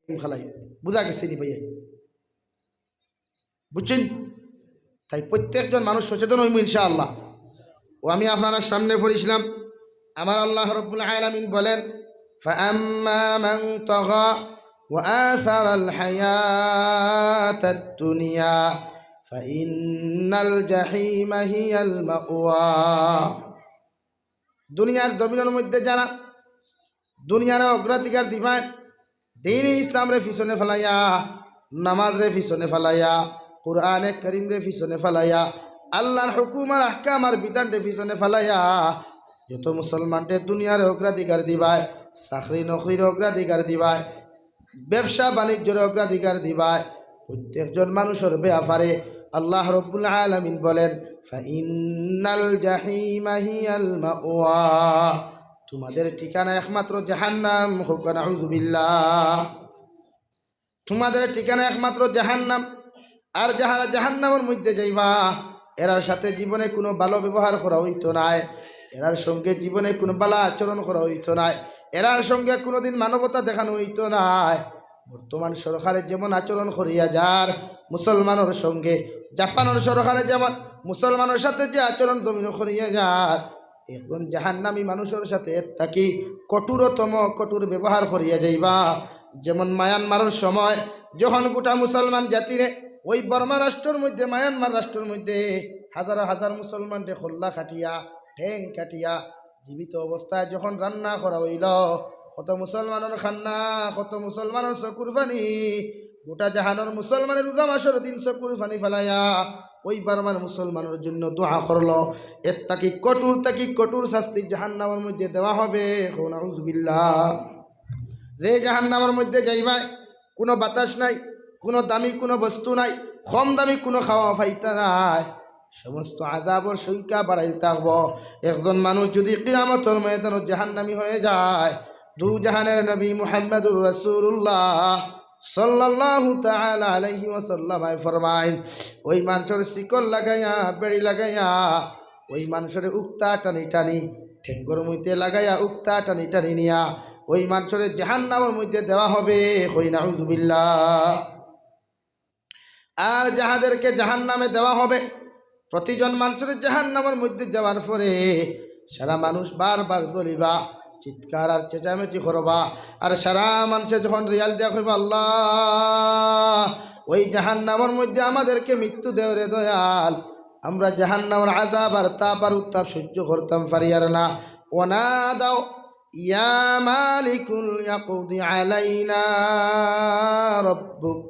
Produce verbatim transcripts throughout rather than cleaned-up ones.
খালাই। বুঝা গেছে নি ভাইয়া? বুঝছইন? তাই প্রত্যেকজন মানুষ সচেতন অইমু ইনশাআল্লাহ। ও আমি আপনারার সামনে পড়ছিলাম, আমার আল্লাহ রব্বুল আলামিন বলেন, فأما من طغى وآثر الحياة الدنيا فإن الجحيم هي المأوى। দুনিয়ার জমিনর মধ্যে যারা দুনিয়ারে অগ্রাধিকার দিবায়, দ্বীনে ইসলামরে পিছনে ফালাইয়া, নামাজরে পিছনে ফালাইয়া, কোরআনে করিমরে পিছনে ফালাইয়া, আল্লাহর হুকুম আর আহকাম আর বিধানরে পিছনে ফালাইয়া, যত মুসলমানরে দুনিয়ারে অগ্রাধিকার দিবায়, চাকরি নকরির অগ্রাধিকার দিবায়, ব্যবসা বাণিজ্যর অগ্রাধিকার দিবায়, প্রত্যেকজন মানুষর ব্যাপারে আল্লাহ রব্বুল আলামিন বলেন, فإن الجحيم هي المأوى। তোমাদের ঠিকানা একমাত্র জাহান্নাম, কউক্কা নাউযুবিল্লাহ। তোমাদের ঠিকানা একমাত্র জাহান্নাম। আর যাহারা জাহান্নামর মধ্যে যাইবা, এরার সাথে জীবনে কোনো ভালো ব্যবহার করা অইতো নায়, এরার সঙ্গে জীবনে কোনো ভালো আচরণ করা অইতো নায়, এরার সঙ্গে কোনোদিন মানবতা দেখানো অইতো নায়। বর্তমান সরকারে যেমন আচরণ করিয়া যার মুসলমানর সঙ্গে, জাপানর সরকারে যেমন মুসলমানর সাথে যে আচরণ জমিনো করিয়া যার, একজন জাহান্নামী মানুষর সাথে এর থাকি কঠোরতম কঠোর ব্যবহার করিয়া যাইবা। যেমন মায়ানমারর সময় যখন গোটা মুসলমান জাতিরে ওই বর্মা রাষ্ট্রর মধ্যে, মায়ানমার রাষ্ট্রর মধ্যে হাজার হাজার মুসলমানরে কল্লা কাটিয়া, ঠেং কাটিয়া, জীবিত অবস্থায় যখন রান্না করা অইলো, কত মুসলমানর কান্না, কত মুসলমানর চকুর পানি, গোটা জাহানর মুসলমানে রোজা মাসর দিন চকুর পানি ফালাইয়া ওই বর্মার মুসলমানর জন্য দোয়া করলো। এর থাকি কঠোর থাকি কঠোর শাস্তি জাহান্নামর মধ্যে দেওয়া হবে। কও নাউযুবিল্লাহ। যে জাহান্নামর মধ্যে যাইবায়, কোনো বাতাস নাই, কোনো দামি কোনো বস্তু নাই, কম দামি কোনো খাওয়া পাইতা নায়, সমস্ত আযাবর সংখ্যা বাড়াইল থাকবো। একজন মানুষ যদি কিয়ামতর ময়দানো জাহান্নামী হয়ে যায়, দু জাহানের নবী মুহাম্মাদুর রাসূলুল্লাহ সাল্লাল্লাহু তাআলা আলাইহি ওয়াসাল্লাম ফরমাইন, ওই মানুষর শিকল লাগাইয়া, বেড়ি লাগাইয়া, ওই মানুষরে উক্তা টানি টানি, ঠেঙ্গর মধ্যে লাগাইয়া উক্তা টানি টানি নিয়া ওই মানুষরে জাহান্নামর মধ্যে দেওয়া হবে। কই নাউযুবিল্লাহ। আর যাহাদেরকে জাহান্নামে দেওয়া হবে, প্রতিজন মানুষরে জাহান্নামর মধ্যে দেওয়ার পরে সারা মানুষ বারবার জ্বলিবা, চিৎকার আর চেঁচামেচি করবা। আর সারা মানুষে যখন রিয়াল দিয়া কইবা, "আল্লাহ, ওই জাহান্নামর মধ্যে আমাদেরকে মৃত্যু দেও রে দয়াল, আমরা জাহান্নামর আযাব আর তাপ আর উত্তাপ সহ্য করতাম পারিয়ার না।" ونادوا يا مالك ليقض علينا ربك।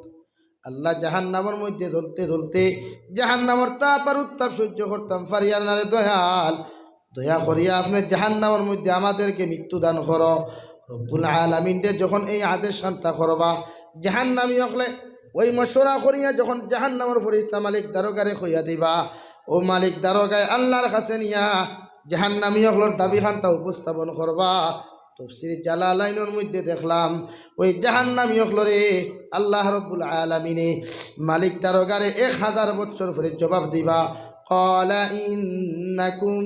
আল্লাহ, জাহান্নামর মধ্যে জ্বলতে জ্বলতে জাহান্নামর তাপ আর উত্তাপ সহ্য করতাম পারিয়ার না রে দয়াল, দয়া করিয়া আপনে জাহান্নামর মধ্যে আমাদেরকে মৃত্যু দান করো। রব্বুল আলামিনরে যখন এই আদেশ খান্তা করবা, জাহান্নামী অকলে ওই মশওয়ারা করিয়া যখন জাহান্নামর ফিরিস্তা মালিক দারোগারে কইয়া দিবা, ও মালিক দারোগায় আল্লাহর কাছে নিয়া জাহান্নামী অকলর দাবি খান্তা উপস্থাপন করবা। তফসির জালালাইনর মধ্যে দেখলাম, ওই জাহান্নামী অকলরে আল্লাহ রব্বুল আলামিনে মালিক দারোগারে এক হাজার বছর পরে জবাব দিবা, قال إنكم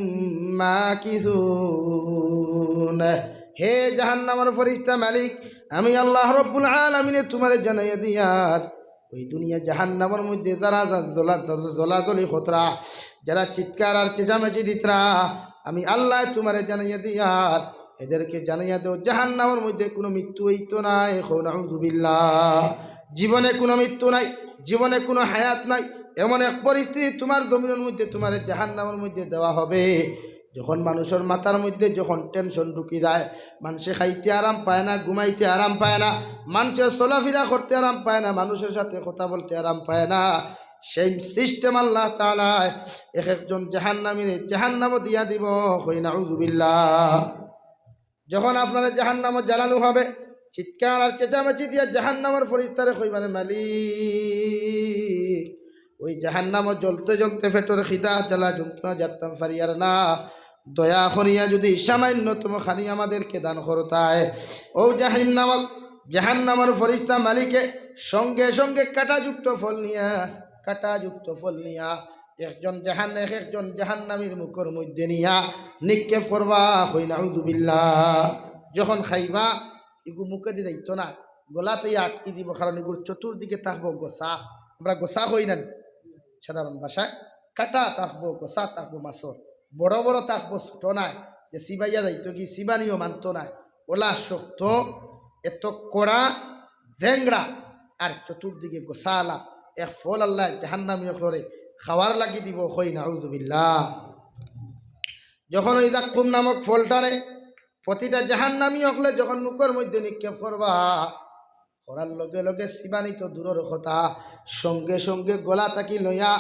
ماكثون। হে জাহান্নামর ফিরিস্তা মালিক, আমি আল্লাহ রব্বুল আলামিনে তোমারে জানাইয়া দিয়ার, ওই দুনিয়া জাহান্নামর মধ্যে যারা যা-, জ্বলা-, জ্বলাজ্বলি করতরা, যারা চিৎকার আর চেঁচামেচি দিতরা, আমি আল্লাহ তোমারে জানাইয়া দিয়ার, এদেরকে জানাইয়া দেও, জাহান্নামর মধ্যে কোনো মৃত্যু অইতো নায়। কও নাউযুবিল্লাহ। জীবনে কোনো মৃত্যু নাই, জীবনে কোনো হায়াত নাই। এমন এক পরিস্থিতি তোমার জমিনর মধ্যে তোমারে জাহান্নামর মধ্যে দেওয়া হবে, যখন মানুষর মাথার মধ্যে যখন টেনশন ঢুকি যায়, মানষে খাইতে আরাম পায় না, ঘুমাইতে আরাম পায় না, মানষে চলাফিরা করতে আরাম পায় না, মানুষর সাথে কথা বলতে আরাম পায় না, সেই সিস্টেম আল্লাহ তাআলায় এক একজন জাহান্নামীরে জাহান্নামো দিয়া দিব। কই নাউযুবিল্লাহ। যখন আপনারে জাহান্নামো জ্বালানো হবে, চিৎকার আর চেঁচামেচি দিয়া জাহান্নামর ফিরিস্তারে কইবা রে মালিক, ওই জাহান্নামো জ্বলতে জ্বলতে পেটর খিদা জ্বালা যন্ত্রণা জারতাম পারিয়ার না, দয়া করিয়া যদি সামান্যতম খানি আমাদেরকে দান করতায়। ও জাহান্নামর, জাহান্নামর ফিরিস্তা মালিকে সঙ্গে সঙ্গে কাঁটাযুক্ত ফল নিয়া, কাঁটাযুক্ত ফল নিয়া একজন জাহান-, এক একজন জাহান্নামীর মুখর মধ্যে নিয়া নিক্ষেপ করবা। কই নাউযুবিল্লাহ। যখন খাইবা, ইগু মুখেদি যাইতো না, গলাত আইয়া আটকি দিবো, কারণ ইগুর চতুর্দিকে থাকবো গোছা। আমরা গোছা কই না নি? সাধারণ ভাষায় কাটা থাকবো, গোছা থাকবো মাছর, বড় বড় থাকবো, ছোট নায়, যে চিবাইয়া যাইতো কি চিবানিও মানতো নায়, ওলা শক্ত, এত কড়া, জেংড়া, আর চতুর্দিকে গোছাআলা এক ফল আল্লায় জাহান্নামী অকলরে খাওয়ার লাগি দিবো, কই নাউজুবিল্লাহ। যখন ওই জাক্কুম নামক ফলটারে প্রতিটা জাহান্নামী অকলে যখন মুখর মধ্যে নিক্ষেপ করবা, করার লগে লগে চিবানি তো দূরর কথা, সঙ্গে সঙ্গে গলা থাকি লইয়া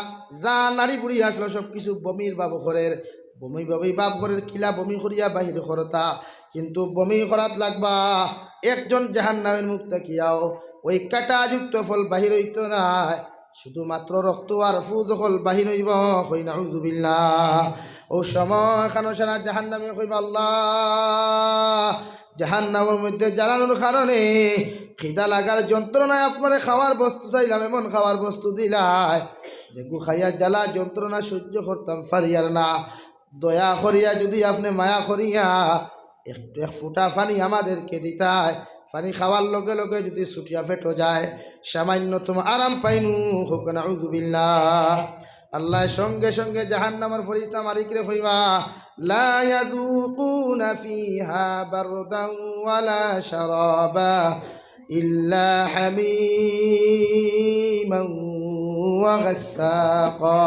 যা নাড়ি বুড়ি আসলো সব কিছু বমির ভাব করের, বমি বমি ভাব করের, কিলা বমি করিয়া বাহির করতা, কিন্তু বমি করাত লাগবা। একজন জাহান্নামীর মুখ থাকিয়াও ওই কাঁটাযুক্ত ফল বাহির অইতো নায়, শুধুমাত্র রক্ত আর ফুজ অকল বাহির অইবো, কই নাউজুবিল্লাহ। ও সময় খানো সারা জাহান্নামী কইবা, আল্লাহ, জাহান্নামর মধ্যে জ্বালানোর কারণে খিদা লাগার যন্ত্রণায় আপনারে খাওয়ার বস্তু চাইলাম, এমন খাওয়ার বস্তু দিলায়, যেগু খাইয়া জ্বালা যন্ত্রণা সহ্য করতাম পারিয়ার না। দয়া করিয়া যদি আপনে মায়া করিয়া একটু এক ফুটা পানি আমাদেরকে দিতায়, পানি খাওয়ার লগে লগে যদি ছুটিয়া পেটো যায়, সামান্যতম আরাম পাইমু, কউক্কা নাউজুবিল্লাহ। আল্লায় সঙ্গে সঙ্গে জাহান্নামর ফিরিস্তা মালিকরে কইবা, লা ইয়াযুকুনা ফিহা বারদান ওয়ালা শারাবা ইল্লা হামিমান ওয়া গাসসাকা।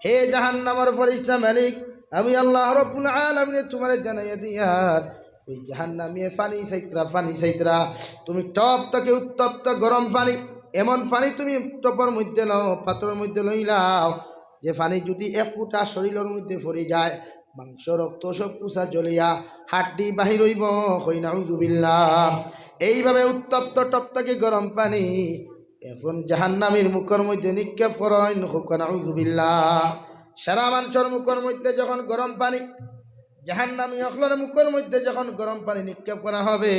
হে জাহান্নামর ফিরিস্তা মালিক, আমি আল্লাহ রাব্বুল আলামিনে তুমারে জানাইয়া দিয়ার, ওই জাহান্নামীয়ে পানি চাইতরা, পানি চাইতরা, তুমি টপ থাকি উত্তপ্ত গরম পানি, এমন পানি তুমি টপর মধ্যে লও, পাত্রর মধ্যে লইলাও, যে পানি যদি এক ফুটা শরীলর মধ্যে পড়ি যায়, মাংস রক্ত সব কুচা জ্বলিয়া হাড্ডি বাহির অইবো, কই নাউজুবিল্লাহ। এইভাবে উত্তপ্ত টপ থাকি গরম পানি এখন জাহান্নামীর মুখর মধ্যে নিক্ষেপ করইন, কউক্কা নাউজুবিল্লাহ। সারা মানষর মুখর মধ্যে যখন গরম পানি, জাহান্নামী অকলর মুখর মধ্যে যখন গরম পানি নিক্ষেপ করা হবে,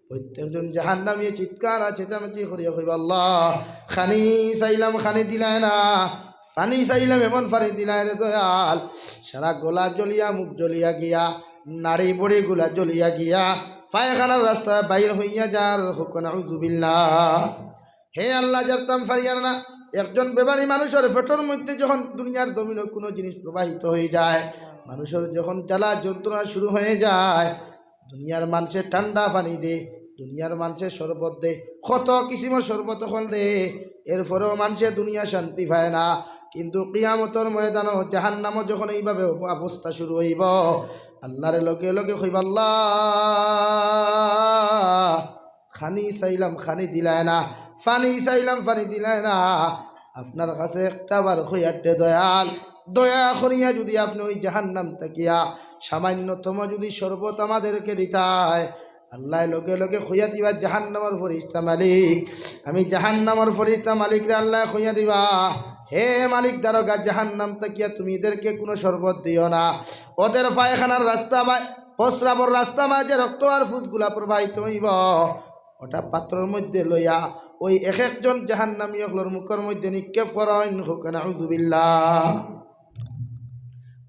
প্রত্যেকজন জাহান্নামীয়ে চিৎকার আর চেঁচামেচি করিয়া কইবা, আল্লাহ, পানি চাইলাম, পানি দিলায় না, পানি চাইলাম, এমন পানি দিলায় রে দয়াল, সারা গলা জ্বলিয়া, মুখ জ্বলিয়া গিয়া, নাড়ি বুড়িগুলা জ্বলিয়া গিয়া, পায়খানার রাস্তা বাইর অইয়া যার, কউক্কা নাউজুবিল্লাহ। হে আল্লাহ, জানতাম পারিয়ার না, একজন বেমারি মানুষর পেটর মধ্যে যখন দুনিয়ার জমিনো কুনু জিনিস প্রবাহিত অই যায়, মানুষর যখন জ্বালা যন্ত্রণা শুরু অই যায়, দুনিয়ার মানষে ঠান্ডা পানি দে, দুনিয়ার মানষে শরবত দে, কত কিসিমর শরবত অকল দে, এরপরেও মানষে দুনিয়া শান্তি পায় না। কিন্তু কিয়ামতর ময়দানো জাহান্নামো যখন এইভাবে অবস্থা শুরু অইবো, আল্লারে লগে লগে কইবা, আল্লাহ, পানি চাইলাম, পানি দিলায় না, পানি চাইলাম, পানি দিলায় না। আপনার কাছে একটা বার কইয়ার দে দয়াল, দয়া করিয়া যদি আপনে ওই জাহান্নাম থাকিয়া সামান্যতম যদি শরবত আমাদেরকে দিতায়, আল্লায় লগে লগে কইয়া দিবা, জাহান্নামর ফিরিস্তা মালিক, আমি জাহান্নামর ফিরিস্তা মালিকরে আল্লায় কইয়া দিবা, হে মালিক দারোগা, জাহান্নাম থাকিয়া তুমি এদেরকে কুনু শরবত দিও না, ওদের পায়খানার রাস্তা বায়, প্রস্রাবর রাস্তা বায় যে রক্ত আর ফুজগুলা প্রবাহিত অইবো, ওটা পাত্রর মধ্যে লইয়া ওই এক একজন জাহান্নামী অকলর মুখর মধ্যে নিক্ষেপ করইন, কউক্কা নাউজুবিল্লাহ।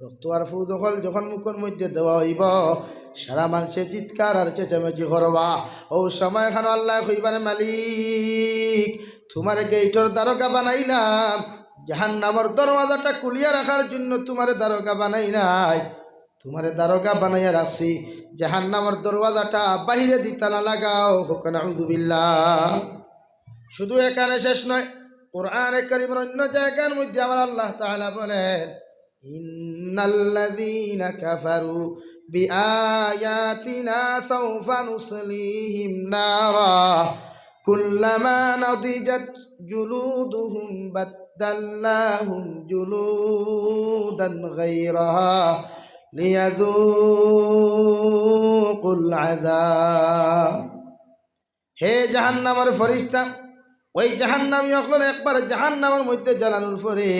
রক্ত আর ফুজ অকল যখন মুখর মধ্যে দেওয়া অইবো, সারা মানষে চিৎকার আর চেঁচামেচি করবা। ও সময় খানো আল্লায় কইবা রে মালিক, তুমারে গেইটর দারোগা বানাইলাম, জাহান্নামর দরওয়াজাটা খুলিয়া রাখার জন্য তুমারে দারোগা বানাই নাই, তুমারে দারোগা বানাইয়া রাখছি, জাহান্নামর দরওয়াজাটা বাহিরে দিতা না লাগাও, কউক্কা নাউজুবিল্লাহ। শুধু এখানে শেষ নয়, কোরআনে কারীমর অন্য জায়গার মধ্যে আমার আল্লাহ তাআলা বলেন, ইন্নাল্লাযীনা কাফারু বিআয়াতিনা সাউফা নুসলিহিম নারা কুল্লামা নাদিজাত জুলুদুহুম বাদদালনাহুম জুলুদান গায়রাহা লিয়াযুকুল আযাব। হে জাহান্নামর ফিরিস্তা, ওই জাহান্নামী অকলর একবার জাহান্নামর মধ্যে জ্বালানোর পরে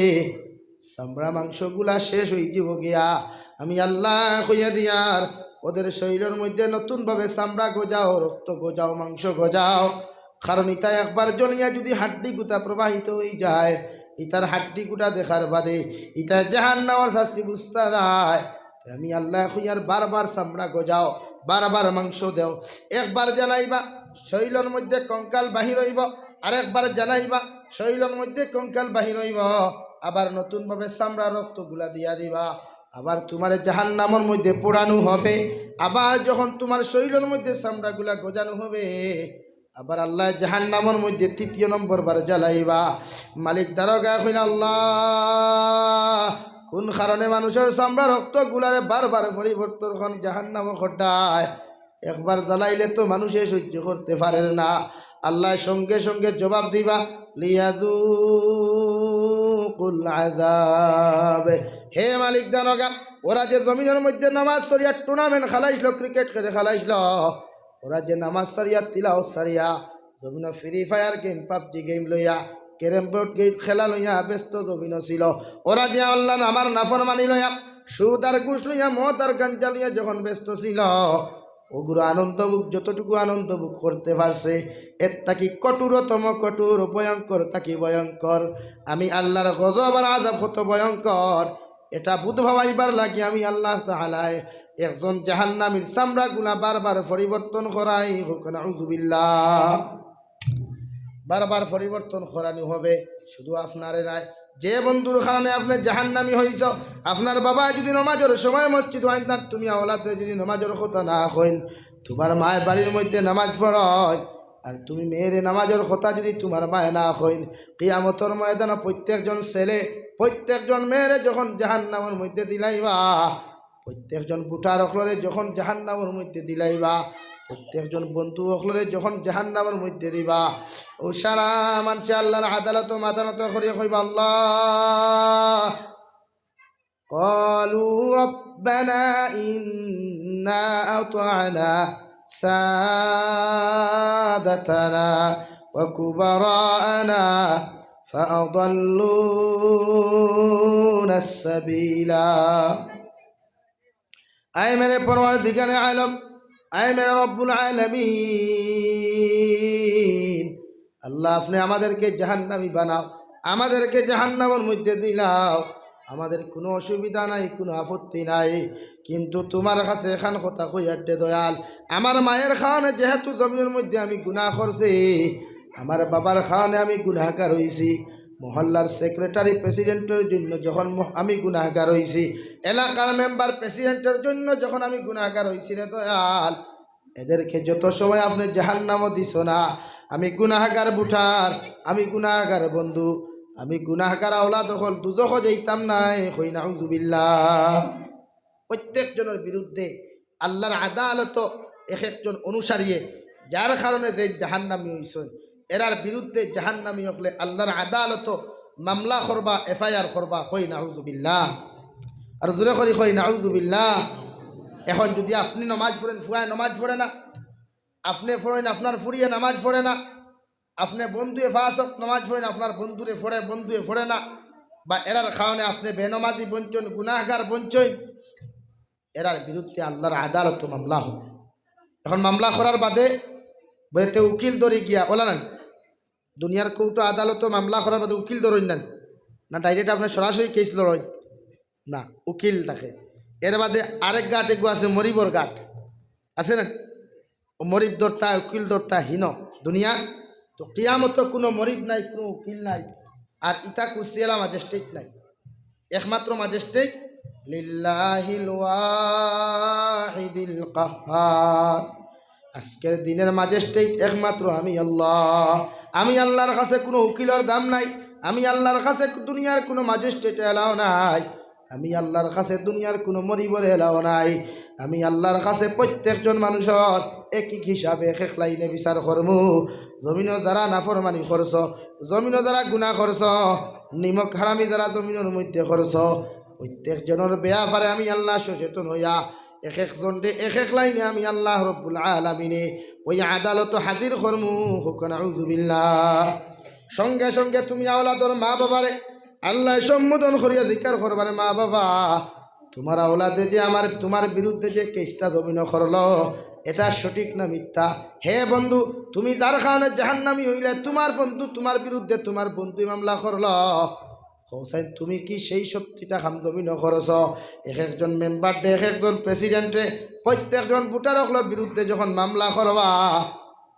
চামড়া মাংসগুলা শেষ অই যিবো গিয়া। আমি আল্লায় কইয়া দিয়ার, ওদের শরীলর মধ্যে নতুনভাবে চামড়া গজাও, রক্ত গজাও, মাংস গজাও। কারণ ইতা একবার জ্বলিয়া যদি হাড্ডি গুটা প্রবাহিত অই যায়, ইতার হাড্ডি গুটা দেখার বাদে ইতা জাহান্নামর শাস্তি বুঝতা নায়। তে আমি আল্লায় কইয়ার, বারবার চামড়া গজাও, বারবার মাংস দেও। একবার জ্বালাইবা, শরীলর মধ্যে কঙ্কাল বাহির অইবো, আরেকবার জ্বালাইবা, শরীলর মধ্যে কঙ্কাল বাহির অইবো, আবার নতুনভাবে চামড়া রক্তগুলা দিয়া দিবা। আবার তুমারে জাহান্নামর মধ্যে পোড়ানো হবে। আবার যখন তুমার শরীলর মধ্যে চামড়াগুলা গজানো হবে, আবার আল্লায় জাহান্নামর মধ্যে তৃতীয় নম্বর বার জ্বালাইবা। মালিক দারোগা কইন, "আল্লাহ, কোন কারণে মানুষর চামড়া রক্তগুলারে বারবার পরিবর্তন করইন জাহান্নামো খড্ডায়? একবার জ্বালাইলে তো মানুষে সহ্য করতে পারের না।" আল্লায় সঙ্গে সঙ্গে জবাব দিবা, "লিয়াযুকুল আযাব।" হে মালিক দারোগা, ওরা যে জমিনর মধ্যে নামাজ ছাড়িয়া টুর্নামেন্ট খেলাইছলো, ক্রিকেট খেলে খেলাইছলো, ওরা যে নামাজ ছাড়িয়া, তিলাওয়াত ছাড়িয়া, জমিনো free fire game, PUBG game লইয়া, ক্যারম বোর্ড গেম খেলা লইয়া ব্যস্ত জমিনো ছিল, ওরা যে আল্লাহর আমার নাফরমানি লইয়া, সুদ আর ঘুষ লইয়া, মদ আর গাঞ্জা লইয়া যখন ব্যস্ত ছিল, ওগুলো আনন্দ ভোগ, যতটুকু আনন্দ ভোগ করতে পারছে, এর থাকি কঠোরতম কঠোর, ভয়ঙ্কর থাকি ভয়ঙ্কর। আমি আল্লাহর গজব আর আযাব কত ভয়ঙ্কর, এটা বুঝ পাওয়াইবার লাগি আমি আল্লাহ তাআলায় একজন জাহান্নামীর চামড়াগুলা বারবার পরিবর্তন করাই। কউক্কা নাউযুবিল্লাহ। বারবার পরিবর্তন করানি হবে, শুধু আপনারে নায়। যে বন্ধুর কারণে আপনে জাহান্নামী অইছো, আপনার বাবায় যুদি নমাজর সময় মসজিদো আইন না, তুমি আওলাদরে যুদি নমাজর কথা না কইন, তুমার মায় বাড়ির মধ্যে নামাজ পড়ইন, আর তুমি মেয়েরে নামাজর কথা যুদি তুমার মায় না কইন, কিয়ামতর ময়দানো প্রত্যেকজন ছেলে, প্রত্যেকজন মেয়েরে যখন জাহান্নামর মধ্যে দিলাইবা, প্রত্যেকজন ভোটার অকলরে যখন জাহান্নামর মধ্যে দিলাইবা, প্রত্যেকজন বন্ধু অকলরে যখন জাহান্নামর মধ্যে দিবা, ও সারা মানষে আল্লাহর আদালতো মাথা নত করিয়া কইবা, "আল্লাহ।" قالوا ربنا إنا أطعنا سادتنا وكبراءنا فأضلونا السبيلا। আয় মেরে পরওয়ারদিগারে আলম, আয় মেরে রব্বুল আলামিন, আল্লাহ, আপনে আমাদেরকে জাহান্নামী বানাও, আমাদেরকে জাহান্নামর মধ্যে দিলাও, আমাদের কুনু অসুবিধা নাই, কুনু আপত্তি নাই, কিন্তু তুমার কাছে এখান কথা কইয়ার দে দয়াল, আমার মায়ের কারণে যেহেতু জমিনর মধ্যে আমি গুনাহ করছি, আমার বাবার কারণে আমি গুনাহগার অইছি, মহল্লার সেক্রেটারি প্রেসিডেন্টর জন্য যখন ম-, আমি গুনাহগার অইছি, এলাকার মেম্বার প্রেসিডেন্টর জন্য যখন আমি গুনাহগার অইছি রে দয়াল, এদেরকে যত সময় আপনে জাহান্নামো দিছো না, আমি গুনাহগার ভোটার, আমি গুনাহগার বন্ধু, আমি গুনাহগার আওলাদ অকল দুজখো যাইতাম নায়, কই নাউযুবিল্লাহ। প্রত্যেকজনর বিরুদ্ধে আল্লাহর আদালতো এক একজন অনুসারীয়ে, যার কারণে যে জাহান্নামী অইছইন, এরার বিরুদ্ধে জাহান্নামী অকলে আল্লাহর আদালতো মামলা করবা, এফআইআর করবা, কই নাউযুবিল্লাহ। আর জোরে করি কই নাউযুবিল্লাহ। এখন যুদি আপনে নমাজ পড়ইন, ফুয়ায় নমাজ পড়ে না, আপনে পড়ইন, আপনার ফুড়িয়ে নমাজ পড়ে না, আপনে বন্ধুয়ে পাঁচ ওয়াক্ত নমাজ পড়ইন, আপনার বন্ধুরে পড়ে, বন্ধুয়ে পড়ে না, বা এরার কারণে আপনে বেনমাজি বনছইন, গুনাহগার বনছইন, এরার বিরুদ্ধে আল্লাহর আদালতো মামলা হবে। এখন মামলা করার বাদে বলে তে উকিল ধরি গিয়া, ওলা না, দুনিয়ার কোর্টো আদালতো মামলা করার বাদে উকিল ধরইন না, না ডাইরেক্ট আপনে সরাসরি কেস লড়ইন, না, উকিল থাকে। এর বাদে আরেক ঘাট এগু আছে, মরিবর ঘাট আছে না? ও মরিব ধরতা, উকিল ধরতা হিনো দুনিয়া। তো কিয়ামতো কুনু মরিব নাই, কুনু উকিল নাই। আর ইতা কুরসিআলা ম্যাজিস্ট্রেট নাই, একমাত্র ম্যাজিস্ট্রেট লিল্লাহিল ওয়াহিদিল কাহ্হার। আজকের দিনের ম্যাজিস্ট্রেট একমাত্র আমি আল্লাহ। আমি আল্লাহর কাছে কুনু উকিলর দাম নাই, আমি আল্লাহর কাছে দুনিয়ার কুনু ম্যাজিস্ট্রেট এলাও নাই। আমি আল্লাহর কাছে দুনিয়ার কুনু মরিবর এলাও নাই। আমি আল্লাহর কাছে প্রত্যেকজন মানুষর এক এক হিসাবে এক এক লাইনে বিচার করমু। জমিনো যারা নাফরমানি করছো, জমিনো যারা গুনাহ করছো, নিমক হারামি যারা জমিনর মধ্যে করছো, প্রত্যেকজনর ব্যাপারে আমি আল্লাহ সচেতন অইয়া এক একজনরে এক এক লাইনে আমি আল্লাহ রব্বুল আলামিনে ওই আদালতো হাজির করমু। কউক্কা নাউযুবিল্লাহ। সঙ্গে সঙ্গে তুমি আওলাদর মা বাবারে আল্লায় সম্বোধন করিয়া জিকার করবারে, "মা বাবা, তুমার আওলাদে যে আমার, তুমার বিরুদ্ধে যে কেসটা জমিনো করলো, এটা সঠিক না মিথ্যা? হে বন্ধু, তুমি যার কারণে জাহান্নামী অইলে, তুমার বন্ধু, তুমার বিরুদ্ধে তুমার বন্ধু মামলা করলো, কও চাইন, তুমি কি সেই সত্যিটা কাম জমিনো করছো?" এক একজন মেম্বাররে, এক একজন প্রেসিডেন্টরে, প্রত্যেকজন ভোটার অকলর বিরুদ্ধে যখন মামলা করবা,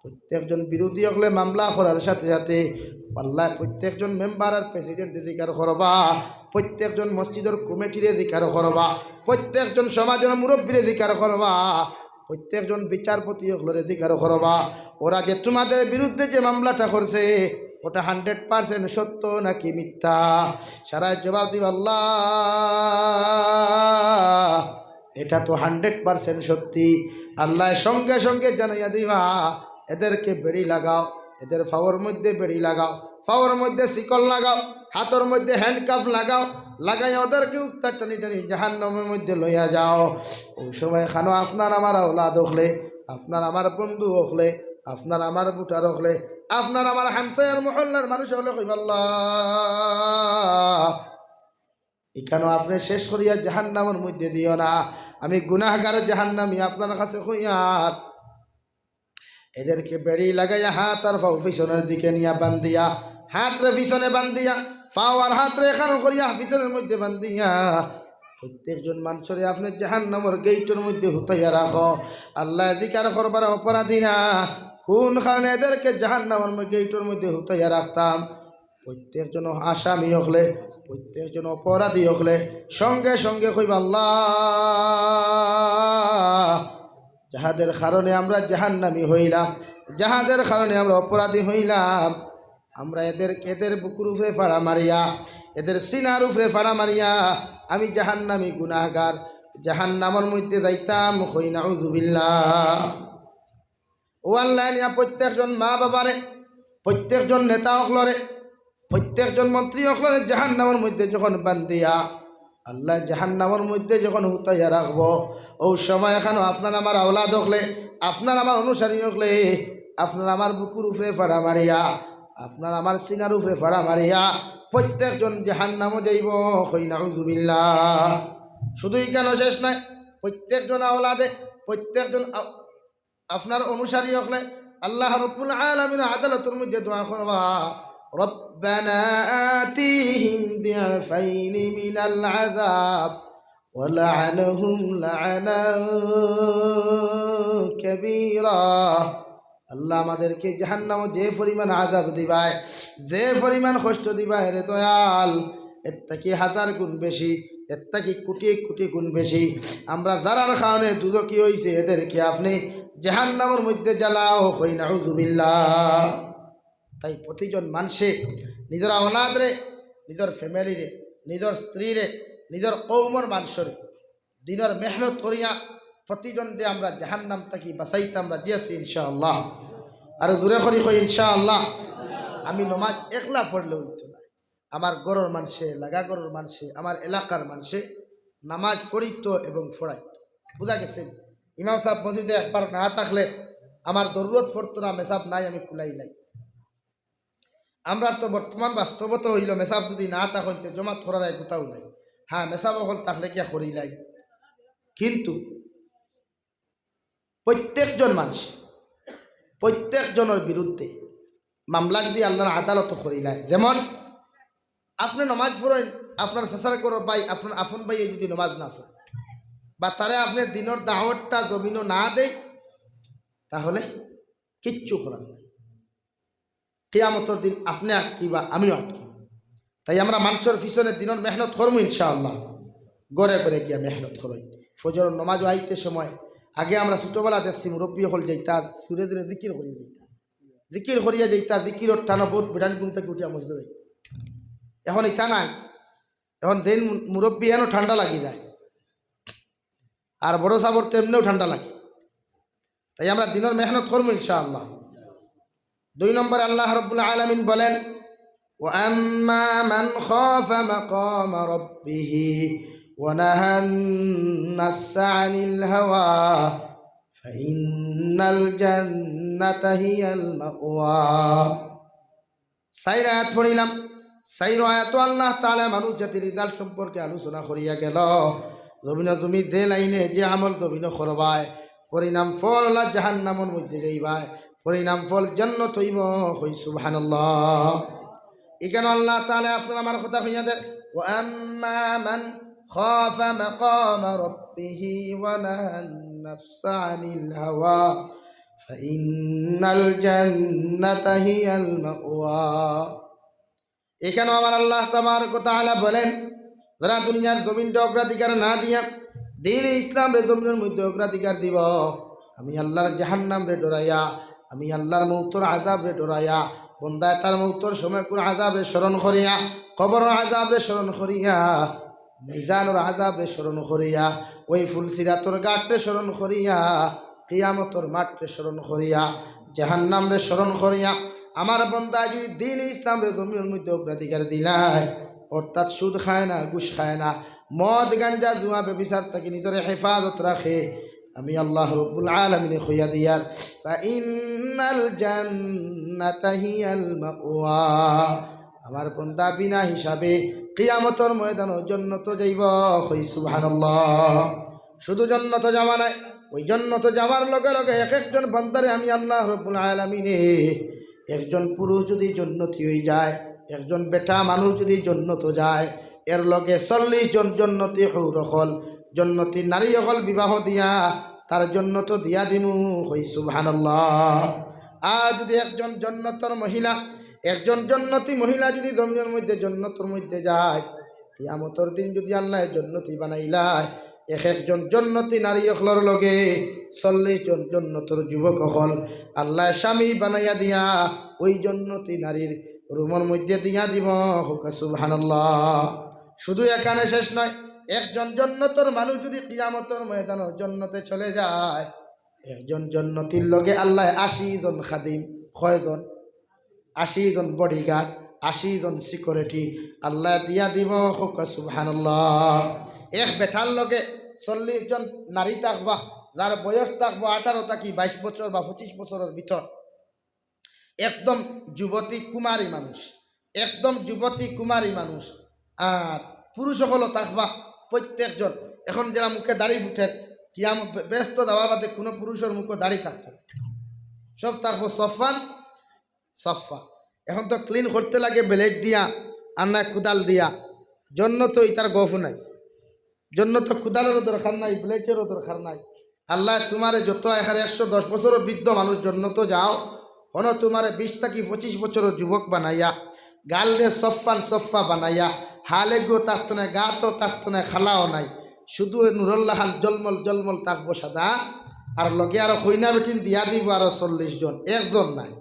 প্রত্যেকজন বিরোধী অকলে মামলা করার সাথে সাথে আল্লায় প্রত্যেকজন মেম্বার আর প্রেসিডেন্টরে জিকার করবা, প্রত্যেকজন মসজিদর কমিটিরে জিকার করবা, প্রত্যেকজন সমাজর মুরব্বীরে জিকার করবা, প্রত্যেকজন বিচারপতি অকলরে জিকার করবা, ওরা যে তোমাদের বিরুদ্ধে যে মামলাটা করছে, ওটা হান্ড্রেড পার্সেন্ট সত্য নাকি মিথ্যা? সারায় জবাব দিবা, "আল্লাহ, এটা তো হান্ড্রেড পার্সেন্ট সত্যি।" আল্লায় সঙ্গে সঙ্গে জানাইয়া দিবা, "এদেরকে বেড়ি লাগাও, এদের পাওর মধ্যে বেড়ি লাগাও, পাওর মধ্যে শিকল লাগাও, হাতর মধ্যে হ্যান্ডকাফ লাগাও, লাগাইয়া ওদেরকে উত্তার টানি টানি জাহান্নামের মধ্যে লইয়া যাও।" ওই সময় খানো আপনার আমার আওলাদ অকলে, আপনার আমার বন্ধু অকলে, আপনার আমার ভোটার অকলে, আপনার আমার হামসায়ার মহল্লার মানুষ অকলে কইবা, "আল্লাহ, ইখানো আপনে শেষ করিয়া জাহান্নামর মধ্যে দিও না, আমি গুনাহগার জাহান্নামী আপনার কাছে কইয়ার।" এদেরকে বেড়ি লাগাইয়া হাত আর পাও পিছনের দিকে নিয়া বান্ধিয়া, হাতরে পিছনে বান্ধিয়া, পাও আর হাতরে এখানো করিয়া পিছনের মধ্যে বান্ধিয়া, প্রত্যেকজন মানুষরে আপনে জাহান্নামর গেইটর মধ্যে হুতাইয়া রাখো। আল্লায় জিকার করবার অপরাধী না, কোন কারণে এদেরকে জাহান্নামর গেইটর মধ্যে হুতাইয়া রাখতাম? প্রত্যেকজন আসামি অকলে, প্রত্যেকজন অপরাধী অকলে সঙ্গে সঙ্গে কইবা, "আল্লাহ, যাহাদের কারণে আমরা জাহান্নামী হইলাম, যাহাদের কারণে আমরা অপরাধী হইলাম, আমরা এদের, এদের বুকুর উপরে ফাড়া মারিয়া, এদের সিনার উপরে ফাড়া মারিয়া আমি জাহান্নামী গুনাহগার, জাহান্নামর মধ্যে যাইতাম।" কই নাউজুবিল্লাহ। ও আল্লাহ, নিয়া প্রত্যেকজন মা বাবারে, প্রত্যেকজন নেতা অকলরে, প্রত্যেকজন মন্ত্রী অকলরে জাহান্নামর মধ্যে যখন বান্ধিয়া, আল্লাহ জাহান্নামর মধ্যে যখন হুতাইয়া রাখবো, ও সময় এখানো আপনার আমার আওলাদ অকলে, আপনার আমার অনুসারী অকলে, আপনার আমার বুকুর উপরে ফাড়া মারিয়া, আপনার আমার সিনার উপরে ফাড়া মারিয়া প্রত্যেকজন জাহান্নামো যাইবো। কই নাউজুবিল্লাহ। শুধু ইখানো শেষ নাই, প্রত্যেকজন আওলাদে, প্রত্যেকজন আ-, আপনার অনুসারী অকলে আল্লাহ রব্বুল আলামিন আদালতর মধ্যে দোয়া করবা, "রব্বানা আতিহিম দিআফাইনি মিনাল আযাব ওয়ালআনহুম লাআনান কাবীরা।" আল্লাহ, আমাদেরকে জাহান্নামো যে পরিমাণ আযাব দিবায়, যে পরিমাণ কষ্ট দিবায়, রে দয়াল, এর থাকি হাজার গুণ বেশি, এর থাকি কোটি কোটি গুণ বেশি। আমরা যারার কারণে দুজখি হইছে, এদেরকে আপনে জাহান্নামর মধ্যে জ্বালাও। কই নাউজুবিল্লাহ। তাই প্রতিজন মানষে নিজর আওলাদরে, নিজর ফ্যামিলিরে, নিজর স্ত্রীরে, নিজর কওমর মানষরে দিনর মেহনত করিয়া প্রতিজনরে আমরা জাহান্নাম থাকি বাঁচাইতাম রাজি আছি ইনশাআল্লাহ। আর জোরে করি কই ইনশাআল্লাহ। আমি নমাজ একলা পড়লে হইতো না, আমার ঘরর মানষে, লাগা ঘরর মানষে, আমার এলাকার মানষে নামাজ পড়িতো এবং পড়াইতো। বুঝা গেছে? ইমাম সাহেব মসজিদে একবার না থাকলে আমার জরুরত পড়তো না, মেসাব নাই, আমি কুলাইলাই। আমরা তো বর্তমান বাস্তবতা হইল, মেসাব যদি না থাকইন তে জমাত করার আর কোথাও নাই। হ্যাঁ, মেসাব অকল থাকলে কিয়া করিলাই, কিন্তু প্রত্যেকজন মানষে, প্রত্যেকজনর বিরুদ্ধে মামলা যদি আল্লাহর আদালতো করিলায়, যেমন আপনে নমাজ পড়ইন, আপনার চাচার ঘরর ভাই, আপনার আপন ভাইয়ে যদি নমাজ না পড়ে, বা তারে আপনে দিনর দাওয়াতটা জমিনো না দেয়, তাহলে কিচ্ছু করার নাই। কিয়ামতর দিন আপনে আটকিবা, আমিও আটকিব। তাই আমরা মানষর পিছনে দিনর মেহনত করমু ইনশাআল্লাহ। ঘরে ঘরে গিয়া মেহনত করইন। ফজরর নমাজও আইতে সময়, আগে আমরা ছোটবেলা দেখছি মুরব্বি অকল যাইতা, জুরে জুরে জিকির করিয়া যাইতা, জিকির করিয়া যাইতা, জিকিরর টানো বহুত বেটাইন ঘুম থাকি উঠিয়া মসজিদো যাইতা। এখন ইতা নাই। এখন যেইন মু-, মুরব্বি এনো ঠান্ডা লাগি যায়, আর বড় সাবর তো এমনেও ঠান্ডা লাগে। তাই আমরা দিনর মেহনত করমু ইনশাআল্লাহ। দুই নম্বরে আল্লাহ রাব্বুল আলামিন বলেন, "ওয়া আম্মা মান খাফা মাকামা রাব্বিহি ওয়া নাহান নাফসা আনিল হাওয়া ফাইন্নাল জান্নাতা হিয়াল মাওয়া।" চাইর আয়াত পড়িলাম। চাইর আয়াতো আল্লাহ তাআলা মানুষ জাতির রেজাল্ট সম্পর্কে আলোচনা করিয়া গেল। জমিনো তুমি যে লাইনে যে আমল জমিনো করবায়, পরিণাম ফল অইলা জাহান্নামর মধ্যে যাইবায়, পরিণাম ফল জান্নাত অইবো। কই সুবহানাল্লাহ। ইখানো আল্লাহ তাআলা আপনার আমার কথা কইয়া দের, "ওয়া আম্মা মান খাফা মাকামা রাব্বিহি ওয়া নাহান নাফসা আনিল হাওয়া فإن الجنة هي المأوى। এখানেও আমার আল্লাহ তাবারক ওয়া তাআলা বলেন, যারা দুনিয়ার জমিনটা অগ্রাধিকার না দিয়া দ্বীনে ইসলামরে জমিনর মধ্যে অগ্রাধিকার দিবো, আমি আল্লাহর জাহান্নামরে ডরাইয়া, আমি আল্লাহর মউতর আযাবরে ডরাইয়া, বন্দায় তার মউতর সময় কুন আযাবরে স্মরণ করিয়া, কবরর আযাবরে স্মরণ করিয়া, মিজানর আযাবরে স্মরণ করিয়া, ওই ফুলসিরাতর ঘাটরে স্মরণ করিয়া, কিয়ামতর মাঠরে স্মরণ করিয়া, জাহান্নামরে স্মরণ করিয়া, আমার বন্দায় যদি দ্বীনে ইসলামরে জমিনর মধ্যে অগ্রাধিকার দিলায়, অর্থাৎ সুদ খায় না, ঘুষ খায় না, মদ, গাঞ্জা, জুয়া, ব্যভিচার থাকি নিজরে হেফাজত রাখে, আমি আল্লাহ রব্বুল আলামিনে কইয়া দিয়ার, فإن الجنة هي المأوى। আমার বন্দা বিনা হিসাবে কিয়ামতর ময়দানো জন্নতো যাইবো। কই সুবহানাল্লাহ। শুধু জন্নতো যাওয়া নায়, ওই জন্নতো যাওয়ার লগে লগে এক একজন বন্দারে আমি আল্লাহ রব্বুল আলামিনে, একজন পুরুষ যদি জন্নতি অইযায়, একজন বেটা মানুষ যদি জন্নতো যায়, এর লগে চল্লিশ জন জন্নতি হউর অকল, জন্নতি নারী অকল বিবাহ দিয়া তার জন্নতো দিয়া দিমু। কই সুবহানাল্লাহ। আর যদি একজন জন্নতর মহিলা, একজন জন্নতি মহিলা যদি জমিনর মধ্যে জন্নতর মধ্যে যায়, কিয়ামতর দিন যদি আল্লায় জন্নতি বানাইলায়, এক একজন জন্নতি নারী অকলর লগে চল্লিশ জন জন্নতর যুবক অকল আল্লায় স্বামী বানাইয়া দিয়া ওই জন্নতি নারীর রুমর মধ্যে দিয়া দিবো। কউক্কা সুবহানাল্লাহ। শুধু এখানে শেষ নায়, একজন জন্নতর মানুষ যদি কিয়ামতর ময়দানো জন্নতে চলে যায়, একজন জন্নতির লগে আল্লায় আশি জন খাদিম, কয়জন? আশি জন বডিগার্ড, আশি জন সিকিউরিটি আল্লায় দিয়া দিবো। কউক্কা সুবহানাল্লাহ। এক বেটার লগে চল্লিশ জন নারী থাকবা, যার বয়স থাকবো আঠারো থাকি বাইশ বছর বা পঁচিশ বছরর ভিতর, একদম যুবতী কুমারী মানুষ, একদম যুবতী কুমারী মানুষ। আর পুরুষ অকলও থাকবা প্রত্যেকজন। এখন যেরা মুখে দাড়ি ফুটের, কিয়াম-, বেহেস্তো যাওয়ার বাদে কুনু পুরুষর মুখো দাড়ি থাকতো না। সব থাকবো সফান সফা। এখন তো ক্লিন করতে লাগে ব্লেড দিয়া, আর নায় কুদাল দিয়া। জন্নতো ইতার গফ নাই। জন্নতো কুদালরও দরকার নাই, ব্লেডেরও দরকার নাই। আল্লায় তুমারে যত, এখানে একশো দশ বছরর বৃদ্ধ মানুষ জন্নতো যাও, হনো তুমারে বিশ থাকি পঁচিশ বছরর যুবক বানাইয়া, গালরে সফান সফা বানাইয়া, হালেগু থাকতো নায়, গাতও থাকতো নায়, খালাও নাই, শুধু নুরর লাখান জলমল জলমল থাকবো সাদা। আর লগে আরো কইনা বেটিন দিয়া দিবো আরো চল্লিশ জন, একজন নাই।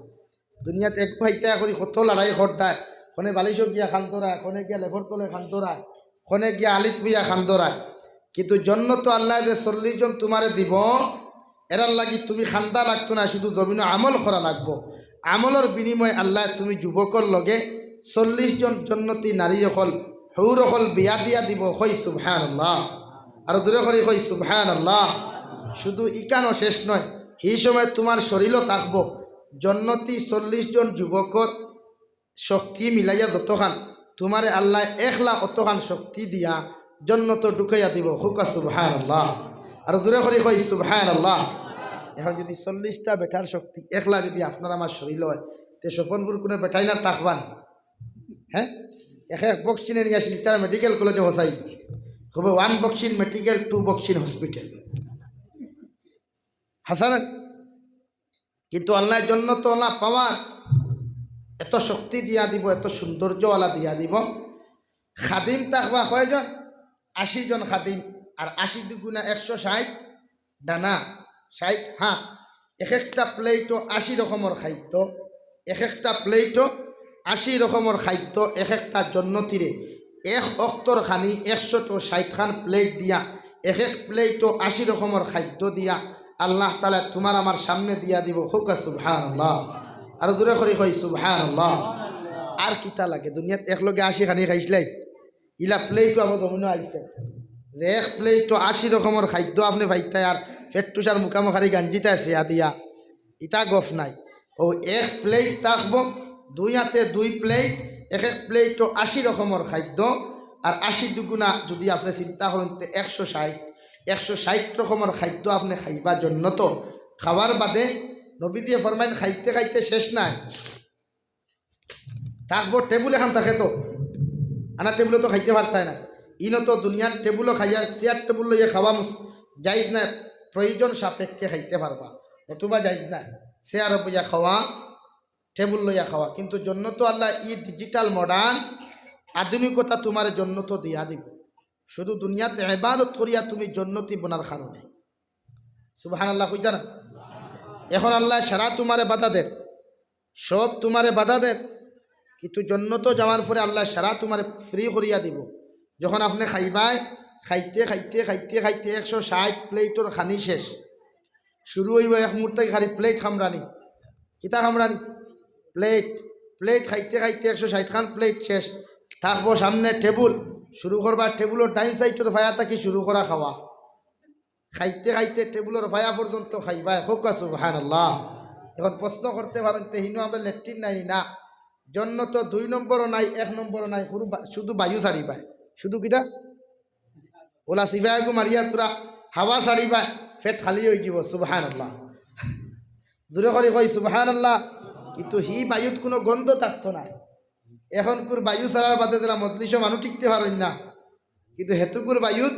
দুনিয়াত এক ভাইতা করি কত লড়াই কররায়, কনে বালিশো গিয়া কান্দরায়, কনে গিয়া লেপর তলে কান্দরায়, কনে গিয়া আলিত বইয়া কান্দরায়। কিন্তু জন্নতো আল্লায় যে চল্লিশ জন তুমারে দিবো, এরার লাগি তুমি কান্দা লাগতো নায়, শুধু জমিনো আমল করা লাগবো। আমলর বিনিময়ে আল্লায় তুমি যুবকর লগে চল্লিশ জন জন্নতি নারী অকল, হউর অকল বিয়া দিয়া দিবো। কই সুবহানাল্লাহ। আরো জোরে করি কই সুবহানাল্লাহ। শুধু ইখানও শেষ নায়, হি সময় তুমার শরীলো থাকবো জন্নতি চল্লিশ জন যুবকর শক্তি মিলাইয়া যতখান, তুমারে আল্লায় একলা অতখান শক্তি দিয়া জন্নতো ঢুকাইয়া দিবো। কউক্কা সুবহানাল্লাহ। আরো জোরে করি কই সুবহানাল্লাহ। এখন যদি চল্লিশটা বেটার শক্তি একলা যদি আপনার আমার শরীলো অয়, তে স্বপনপুর কুনু বেটাইন আর থাকবা নি? হ্যাঁ, এক এক বক্সিনে নিয়া শিলচর মেডিকেল কলেজো পৌঁছাই, কইবো one boxing medical, two boxing hospital। Hacha না? কিন্তু আল্লায় জন্নতো অলা পাওয়ার, এত শক্তি দিয়া দিবো, এত সৌন্দর্য অলা দিয়া দিবো। খাদিম থাকবা কয়জন? আশি জন খাদিম। আর আশি দুগুণা একশো ষাইট ডানা, ষাইট হাত। এক একটা প্লেটো আশি রকমর খাদ্য, এক একটা প্লেটো আশি রকমর খাদ্য, এক একটা জন্নতিরে এক অক্তর খানি একশো তো ষাইট খান প্লেট দিয়া, এক এক প্লেটো আশি রকমর খাদ্য দিয়া আল্লাহ তাআলায় তুমার আমার সামনে দিয়া দিবো। কউক্কা সুবহানাল্লাহ। আরো জোরে করি কই সুবহানাল্লাহ। আর কিতা লাগে? দুনিয়াত একলগে আশি খানি খাইছলায়, ইলা প্লেটো আবার জমিনো আইছে। যে এক প্লেটো আশি রকমর খাদ্য আপনে পাইতায় আর পেট্টুসার মুখামুখারি গাঞ্জিতা আছে ইয়া দিয়া। ইতা গফ নাই। অউ এক প্লেট থাকবো, দুই হাতে দুই প্লেট, এক এক প্লেটো আশি রকমর খাদ্য, আর আশি দুগুণা যদি আপনে চিন্তা করইন তে একশো ষাইট, একশো ষাইট রকমর খাদ্য আপনে খাইবা জন্নতো। খাওয়ার বাদে নবীজিয়ে ফরমাইন খাইতে খাইতে শেষ নাই। থাকবো টেবুল এখান থাকে তো, আনা টেবুলো তো খাইতে পারতায় না। ইনো তো দুনিয়ার টেবুলো খাইয়া, চেয়ার টেবুল লইয়া খাওয়া মুস-, জায়েজ না, প্রয়োজন সাপেক্ষে খাইতে পারবা। নতুবা জায়েজ নায়। চেয়ারো বইয়া খাওয়া, টেবুল লইয়া খাওয়া, কিন্তু জন্নতো আল্লায় ই ডিজিটাল মডার্ন আধুনিকতা তুমারে জন্নতো দিয়া দিবো। শুধু দুনিয়াত ইবাদত করিয়া তুমি জন্নতি বনার কারণে। সুবহানাল্লাহ কইতা না? এখন আল্লায় সারা তুমারে বাধা দের, সব তুমারে বাধা দের, কিন্তু জন্নতো যাওয়ার পরে আল্লায় সারা তুমারে ফ্রি করিয়া দিবো। যখন আপনে খাইবায়, খাইতে খাইতে খাইতে খাইতে একশো ষাইট প্লেটর খানি শেষ, শুরু অইবো এক মুহূর্তে খালি প্লেট কামড়ানি। কিতা কামড়ানি? প্লেট। প্লেট খাইতে খাইতে একশো ষাইট খান প্লেট শেষ। থাকবো সামনে টেবুল, শুরু করবা টেবুলর ডাইন সাইডর ফায়া থাকি শুরু করা খাওয়া। খাইতে খাইতে টেবুলর ফায়া পর্যন্ত খাইবায়। কউক্কা সুবহানাল্লাহ। এখন প্রশ্ন করতে পারইন, "তে হিনো আমরা লেট্রিন নাই নি?" না, জন্নতো দুই নম্বরও নাই, এক নম্বরও নাই, শুধু বা-, শুধু বায়ু ছাড়িবায়। শুধু কিতা? অলা চিপায় এগু মারিয়া থুড়া হাওয়া ছাড়িবায়, পেট খালি অইযিবো। সুবহানাল্লাহ। জোরে করি কই সুবহানাল্লাহ। কিন্তু হি বায়ুত কুনু গন্ধ থাকতো নায়। এখনকুর বায়ু ছাড়ার বাদে যেলা মজলিসো মানুষ টিকতে পারইন না, কিন্তু হেতুকুর বায়ুত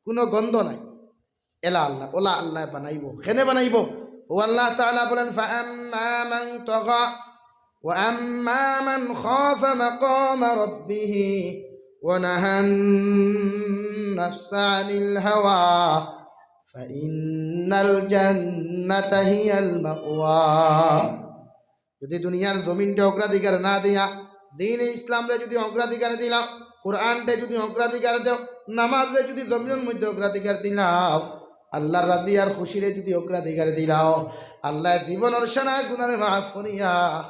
কুনু গন্ধ নাই। এলা আল্লাহ, অলা আল্লায় বানাইবো। কেনে বানাইবো? অউ আল্লাহ তাআলা বলেন, "ফাআম্মা মান তাগা, ওয়া আম্মা মান খাফা মাকামা রাব্বিহি ওয়া নাহান নাফসা আনিল হাওয়া, ফাইন্নাল জান্নাতা হিয়াল মাওয়া।" যদি দুনিয়ার জমিনরে অগ্রাধিকার না দিয়া, দ্বীনে ইসলামরে যদি অগ্রাধিকার দিলাও, কোরআনরে যদি অগ্রাধিকার দেও, নামাজরে যদি জমিনর মধ্যে অগ্রাধিকার দিলাও, আল্লাহর রাজি আর খুশিরে যদি অগ্রাধিকার দিলাও, আল্লায় জীবনর সারা গুনারে মাফ করিয়া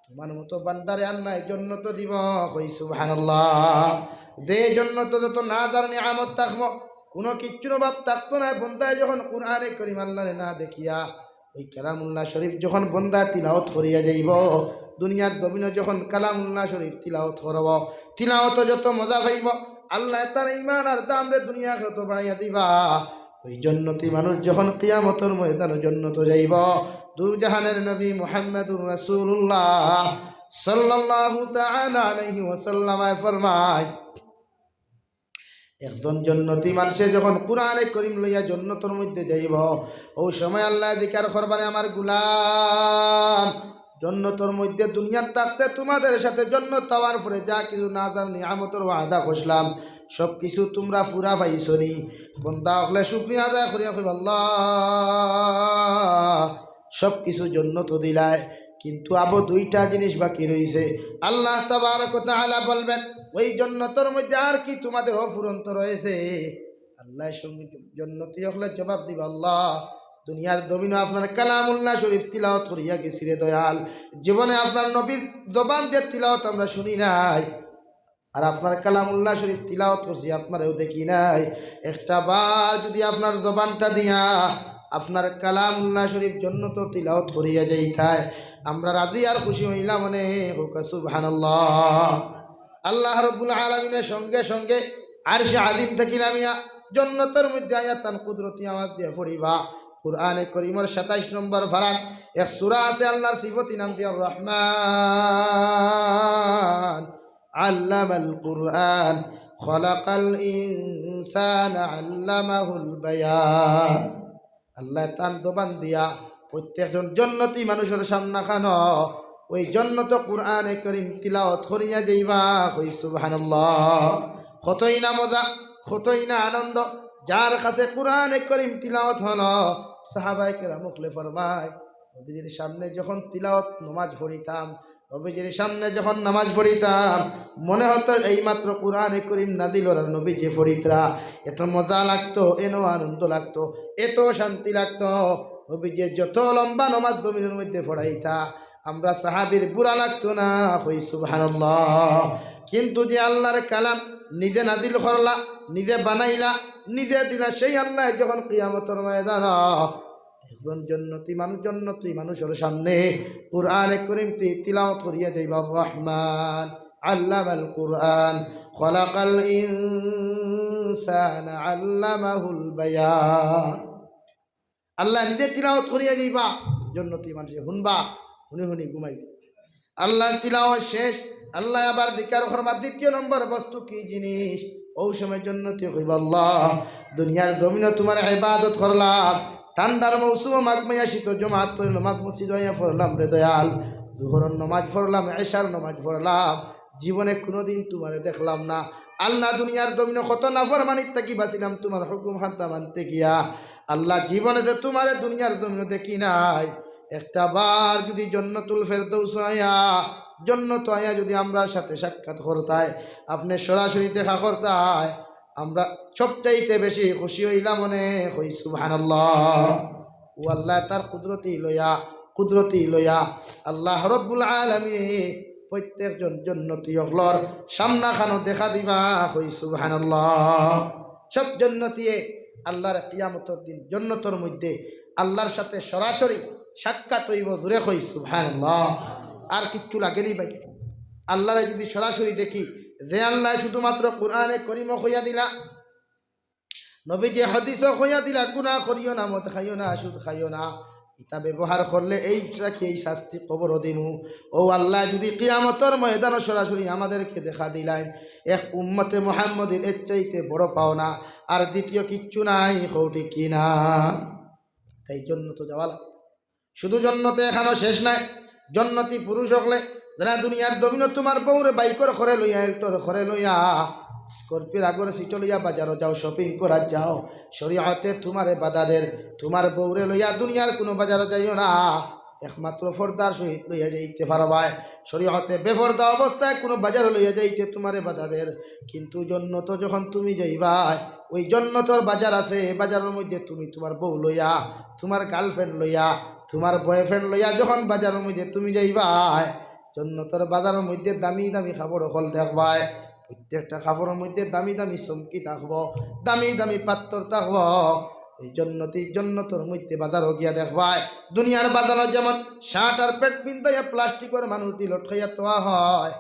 তুমার মতো বান্দারে আল্লায় জন্নতো দিবো। কই সুবহানাল্লাহ। যে জন্নতো যত নাজ আর নিয়ামত থাকবো, কুনু কিচ্ছুর অভাব থাকতো নায়। বন্দায় যখন কোরআনে করিম আল্লাহরে না দেখিয়া ওই কালামুল্লাহ শরীফ যখন বন্দা তিলাওত করিয়া যাইবো, দুনিয়ার জমিনো যখন কালামুল্লাহ শরীফ তিলাওত করবো, তিলাওতো যত মজা পাইবো, আল্লায় তার ইমান আর দামরে দুনিয়া আখিরাতো বাড়াইয়া দিবা। ওই জন্নতি মানুষ যখন কিয়ামতর ময়দানো জন্নতো যাইবো, দুজাহানের নবী মুহাম্মাদুর রাসূলুল্লাহ সাল্লাল্লাহু তাআলা আলাইহি ওয়াসাল্লামে ফরমায়, একজন জন্নতি মানষে যখন কোরআনে করিম লইয়া জন্নতর মধ্যে যাইবো, অউ সময় আল্লায় জিকার করবা রে, "আমার গুলাম, জন্নতর মধ্যে দুনিয়াত থাকতে তুমাদের সাথে জন্নত অওয়ার পরে যা কিছু নাজ আর নিয়ামতর ওয়াদা করছিলাম, সব কিছু তুমরা পুরা পাইছো নি?" বন্দা অকলে শুকরিয়া আদায় করিয়া কইবা, "আল্লাহ, সব কিছু জন্নতো দিলায়, কিন্তু আবো দুইটা জিনিস বাকি রইছে।" আল্লাহ তাবারাক ওয়া তাআলা বলবেন, "ওই জন্নতর মধ্যে আর কি তুমাদের অফুরন্ত রয়েছে?" আল্লায় সঙ্গে জন্নতি অকলে জবাব দিবা, "আল্লাহ, দুনিয়ার জমিনো আপনার কালামুল্লাহ শরীফ তিলাওত করিয়া গেছি রে দয়াল, জীবনে আপনার নবীর জবান দিয়া তিলাওত আমরা শুনি নাই।" আর আপনার কালামুল্লাহ শরীফ তিলাওত করছি, আপনারেও দেখি নাই। একটা বার যদি আপনার জবানটা দিয়া আপনার কালামুল্লাহ শরীফ জন্নতো তিলাওত করিয়া যাইতায়, আমরা রাজি আর খুশি অইলাম অনে। কউক্কা সুবহানাল্লাহ। আল্লাহ রাব্বুল আলামিনে সঙ্গে সঙ্গে আরশে আজিম থাকি নামিয়া জন্নতর মধ্যে আইয়া তান কুদরতি আওয়াজ দিয়া পড়িবা। কোরআনে করিমর সাতাইশ নম্বর পারাত এক সূরা আছে, আল্লাহর সিফতি নাম দিয়া রহমান। আল্লামাল কুরআন, খলাকাল ইনসানা আল্লামাহুল বায়ান। আল্লায় তান জবান দিয়া প্রত্যেকজন জন্নতি মানুষর সামনাখানো ওই জন্নতো কোরআনে করিম তিলাওত করিয়া যাইবা। কই সুবহানাল্লাহ। কতই না মজা, কতই না আনন্দ, যার কাছে কোরআনে করিম তিলাওত হলো। সাহাবায়ে কেরাম অকলে ফরমায়, নবীজির সামনে যখন তিলাওত নমাজ পড়িতাম, নবীজির সামনে যখন নামাজ পড়িতাম, মনে হতো এইমাত্র কোরআনে করিম নাজিল অর আর নবীজি পড়িতরা। এত মজা লাগতো, এত আনন্দ লাগতো, এত শান্তি লাগতো। নবীজি যত লম্বা নমাজ জমিনর মধ্যে পড়াইতা, আমরা সাহাবীর বুরা লাগতো না। কই সুবহানাল্লাহ। কিন্তু যে আল্লাহর কালাম নিজে নাজিল করলা, নিজে বানাইলা, নিজে দিলা, সেই আল্লায় যখন কিয়ামতর ময়দান একজন জন্নতি মানুষ, জন্নতি মানুষর সামনে কোরআনে করিম তি-, তিলাওত করিয়া যাইবা, রহমান আল্লামাল কুরআন, খলাকাল ইনসানা আল্লামাহুল বায়ান। আল্লায় নিজে তিলাওত করিয়া যাইবা, জন্নতি মানুষে হুনবা, হুনি হুনি ঘুমাই দিবা। আল্লাহর তিলাওয়াত শেষ, আল্লায় আবার জিকার করবা, দ্বিতীয় নম্বর বস্তু কি জিনিস? অউ সময় জন্নতি কইবা, "আল্লাহ, দুনিয়ার জমিনো তুমার ইবাদত করলাম, ঠান্ডার মৌসুমো মাঘ মাইয়া শীতো জমাত করে নমাজ মসজিদো আইয়া পড়লাম রে দয়াল, জোহরর নমাজ পড়লাম, এশার নমাজ পড়লাম, জীবনে কুনুদিন তুমারে দেখলাম না। আল্লাহ, দুনিয়ার জমিনো কত নাফরমানির থাকি বাঁচলাম তুমার হুকুম খানতা মানতে গিয়া। আল্লাহ, জীবনে যে তুমারে দুনিয়ার জমিনো দেখি নাই, একটা বার যুদি জন্নতুল ফেরদৌস আইয়া, জন্নতো আইয়া যুদি আমরার সাথে সাক্ষাৎ করতায়, আপনে সরাসরি দেখা করতায়, আমরা সবচাইতে বেশি খুশি অইলাম অনে। কই সুবহানাল্লাহ। ও আল্লাহ, তার কুদরতি লইয়া, কুদরতি লইয়া আল্লাহ রব্বুল আলামিনে প্রত্যেকজন জন্নতি অকলর সামনাখানো দেখা দিবা। কই সুবহানাল্লাহ। সব জন্নতিয়ে আল্লাহর কিয়ামতর দিন জন্নতর মধ্যে আল্লাহর সাথে সরাসরি সাক্ষাৎ অইবো। জোরে কই সুবহানাল্লাহ। আর কিচ্ছু লাগেনি ভাই। আল্লাহরে যুদি সরাসরি দেখি, যে আল্লায় শুধুমাত্র কোরআনে করিমো কইয়া দিলা, নবীজি হাদিসো কইয়া দিলা, গুনাহ করিও না, মদ খাইও না, সুদ খাইও না, ইতা ব্যবহার করলে এই থাকি এই শাস্তি কবরো দিমু। ও আল্লাহ, যুদি কিয়ামতর ময়দানো সরাসরি আমাদেরকে দেখা দিলাইন, এক উম্মতে মুহাম্মদীর এর চাইতে বড় পাওনা আর দ্বিতীয় কিচ্ছু নাই। কও ঠিক কি না? তাই জন্নতো যাওয়া লাগবো। শুধু জন্নতে এখানো শেষ নাই, জন্নতি পুরুষ অকলে যারা দুনিয়ার জমিনো তুমার বউরে বাইকর ঘরে লইয়া, এল্টোর ঘরে লইয়া, স্করপিওর আগর সিটো লইয়া বাজারো যাও, শপিং করার যাও, শরীয়তে তুমারে বাধা দের, তুমার বউরে লইয়া দুনিয়ার কুনু বাজারো যাইও না, একমাত্র পর্দার সহিত লইয়া যাইতে পারবায়। শরীয়তে বেপর্দা অবস্থায় কুনু বাজারো লইয়া যাইতে তুমারে বাধা দের, কিন্তু জন্নতো যখন তুমি যাইবায়, ওই জন্নতর বাজার আছে, বাজারর মধ্যে তুমি তুমার বউ লইয়া, তুমার গার্লফ্রেন্ড লইয়া, তুমার বয়ফ্রেন্ড লইয়া যখন বাজারর মধ্যে তুমি যাইবায়, জন্নতর বাজারর মধ্যে দামি দামি কাপড় অকল দেখবায়, প্রত্যেকটা কাপড়র মধ্যে দামি দামি চমকি থাকবো, দামি দামি পাত্তর থাকবো। এই জন্নতি জন্নতর মধ্যে বাজারো গিয়া দেখবায়, দুনিয়ার বাজারো যেমন শার্ট আর প্যান্ট পিন্দাইয়া প্লাস্টিকর মানুষ দি লটকাইয়া থওয়া হয়,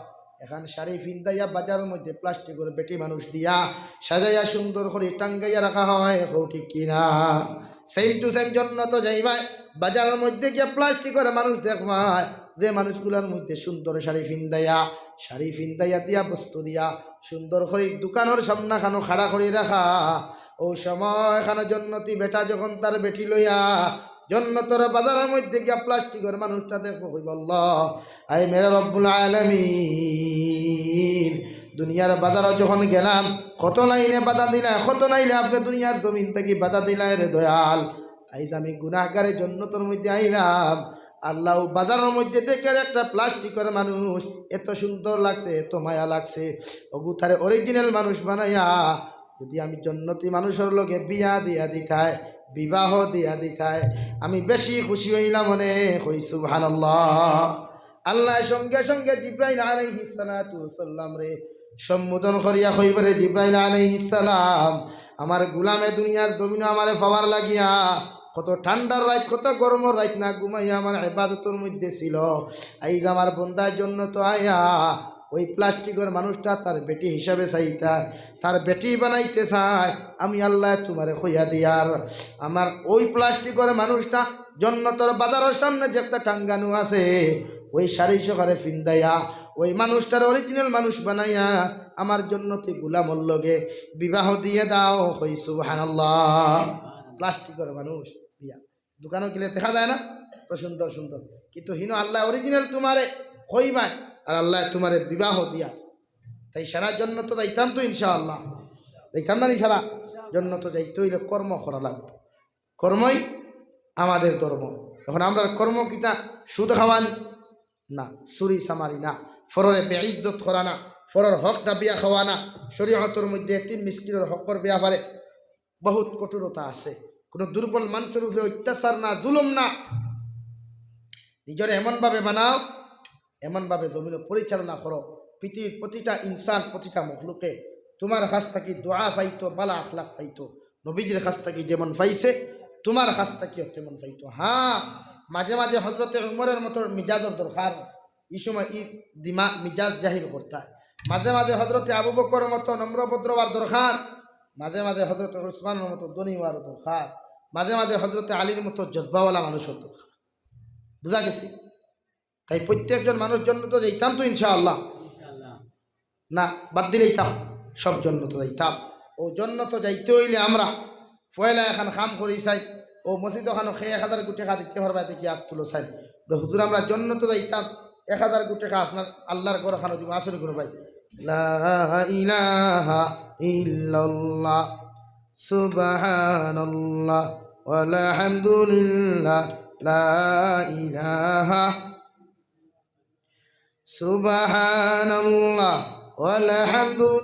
এখান শাড়ি ফিন্দাইয়া বাজারর মধ্যে প্লাস্টিকর বেটি মানুষ দিয়া সাজাইয়া সুন্দর করি টাঙ্গাইয়া রাখা হয়। কও ঠিক কি না? সেম টু সেম জন্নতো যাইবায়, বাজারর মধ্যে গিয়া প্লাস্টিকর মানুষ দেখবায়, যে মানুষগুলার মধ্যে সুন্দর শাড়ি ফিন্দাইয়া, শাড়ি ফিন্দাইয়া দিয়া বস্তু দিয়া সুন্দর করি দোকানর সামনাখানো খাড়া করি রাখা। ও সময়খানো জন্নতি বেটা যখন তার বেটি লইয়া জন্নতর বাজারর মধ্যে গিয়া প্লাস্টিকর মানুষটা দেখবো, কইবো, "আল্লাহ, আয় মেরে রব্বুল আলামিন, দুনিয়ার বাজারো যখন গেলাম, কত লাইনে বাধা দিলায়, কত লাইনে আপনে দুনিয়ার জমিন থাকি বাধা দিলায় রে দয়াল। আইজ আমি গুনাহগারে জন্নতর মধ্যে আইলাম, আল্লাহ, বাজারর মধ্যে দেখি একটা প্লাস্টিকর মানুষ, এত সুন্দর লাগছে, এত মায়া লাগছে, অগু তারে অরিজিনাল মানুষ বানাইয়া যুদি আমি জন্নতি মানুষর লগে বিয়া দিয়া দিতায়, বিবাহ দিয়া দিতায়, আমি বেশি খুশি অইলাম অনে।" কই সুবহানাল্লাহ। আল্লাহ সঙ্গে সঙ্গে জিব্রাইল আলাইহিস সালাতু ওয়াস সালামরে সম্বোধন করিয়া কইবা, "রে জিব্রাইল আলাইহিস সালাম, আমার গুলামে দুনিয়ার জমিনো আমারে পাওয়ার লাগিয়া কত ঠান্ডার রাইত, কত গরমর রাইত না ঘুমাইয়া আমার ইবাদতর মধ্যে ছিল। আইজ আমার বন্দায় জন্নতো আইয়া ওই প্লাস্টিকর মানুষটা তার বেটি হিসাবে চাইতায়, তার বেটি বানাইতে চায়। আমি আল্লাহ তুমারে কইয়া দিয়ার, আমার ওই প্লাস্টিকর মানুষটা জন্নতর বাজারর সামনে যে একটা টাঙ্গানো আছে, ওই শাড়ি সহকারে ফিন্দাইয়া ওই মানুষটার অরিজিনাল মানুষ বানাইয়া আমার জন্নতি গুলামর লগে বিবাহ দিয়া দাও।" কই সুবহানাল্লাহ। প্লাস্টিকর মানুষ বিয়া দোকানো গেলে দেখা যায় না? তো সুন্দর সুন্দর, কিন্তু হিনো আল্লাহ অরিজিনাল তুমারে কইবায়, আর আল্লাহ তুমারে বিবাহ দিয়া। তাই সারা জন্নতো যাইতাম তো ইনশাআল্লাহ, যাইতাম না নি সারা? জন্নতো যাইতে অইলে কর্ম করা লাগবো, কর্মই আমাদের ধর্ম। এখন আমরার কর্ম কিতা? সুদ খাওয়ানি না, চুরি চামারি না, পররে বেইজ্জত করা না, পরর হক দাবিয়া খাওয়া না। শরীয়তর মধ্যে এতিম মিসকিনর হকর ব্যাপারে বহুত কঠোরতা আছে। কোনো দুর্বল মানুষর উপরে অত্যাচার না, জুলুম না। নিজরে এমনভাবে বানাও, এমনভাবে জমিন পরিচালনা করো, পৃথিবীর প্রতিটা ইনসান, প্রতিটা মখলুকে তুমার কাছ থাকি দোয়া পাইতো, বালা আখলাক পাইতো। নবীজির কাছ থাকি যেমন পাইছে, তুমার কাছ থাকিও তেমন পাইতো। হ্যাঁ, মাঝে মাঝে হজরতে উমরের মতো মিজাজর দরকার, এই সময় ই দিমা মিজাজ জাহির করতা। মাঝে মাঝে হজরতে আবু বকরর মতো নম্র ভদ্র হওয়ার দরকার, মাঝে মাঝে হজরতে উসমানর মতো ধনী হওয়ার দরকার, মাঝে মাঝে হজরতে আলীর মতো জজবাওয়ালা মানুষর দরকার। বুঝা গেছে? তাই প্রত্যেকজন মানুষ জন্নতো যাইতাম তো ইনশাআল্লাহ? না, বাদ দিলাইতাম, সব জন্নতো যাইতাম। ও জন্নতো যাইতে অইলে আমরা পয়লা এখান কাম করি চাই, ও মসজিদ ওখানো খে এক হাজার কোটি টেকা দিতে পারবা, এতে কি আত তুলো চাইন। বলে, "হুজুর, আমরা জন্নত যাইতাম, এক হাজার কোটি টেকা আপনার আল্লাহর ঘর ওখানো দিব, আসলে কোনো ভাই।" লা ইলাহা ইল্লাল্লাহ, সুবহানাল্লাহ, ওয়ালহামদুলিল্লাহ, লা ইলাহা, সুবহানাল্লাহ, ওয়ালহামদুলিল্লাহ।